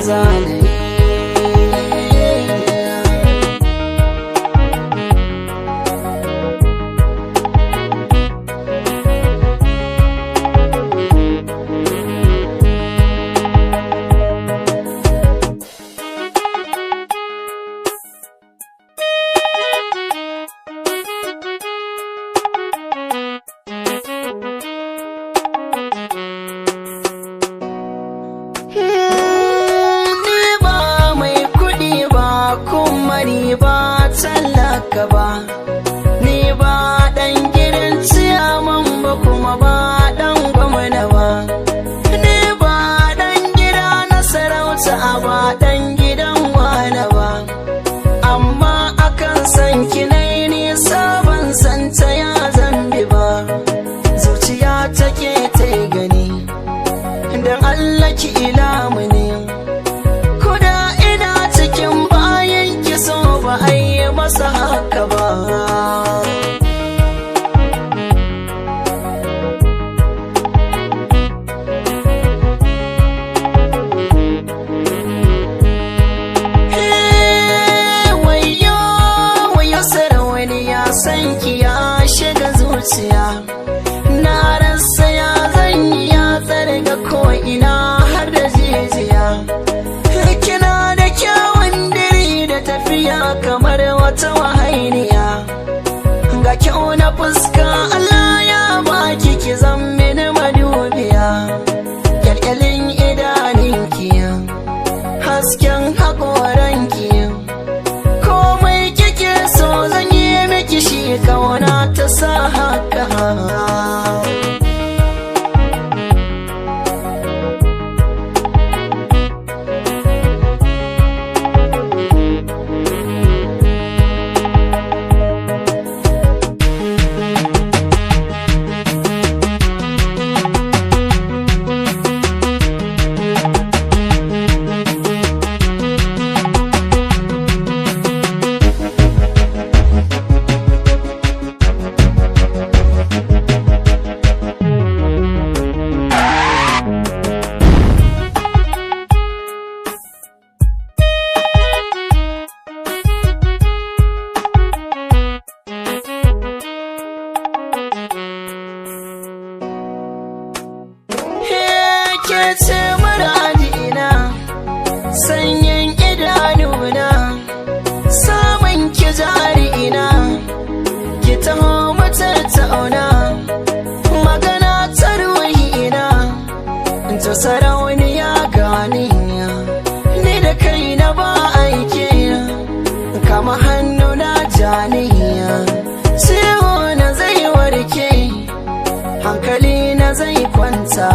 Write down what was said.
zanayi. Ni ba mai kuɗi ba, kuma ni ba talaka ba, ni ba ɗan gidan ciyaman ba, kuma ba ɗan gwamna ba, ni ba ɗan gida na sarauta ba, ɗan gidan wane ba, amma akan san ki nai nisa, ban san ta ya zambi ba. Zuciya take ta gani, dan Allah ki ilamu ne. Kuda ina cikin bayan ki, so ba a yi masa haka ba. Wayo wayo, sarauniya, san ki ya shiga zuciya. Na rasa ya zan yi, ya tsarga ko ina har da jijiya. Kina da kyawun diri da tafiya kamar wata wahainiya. Ga kyau na fuska Allah ya baki, ki zan mini madubiya. Kyalkyalin idaninki, hasken haƙoranki, komai kike so zan yi miki shi, kauna ta sa haka. Ke ce muradina, sanyin idanuna, samun ki jarina, ki taho mu tattauna magana ta ruhina. Ta sarauniya gani, ni da kai na ba aike, kama hannu na janiya, ciwo na zai warke, hankali na zai kwanta.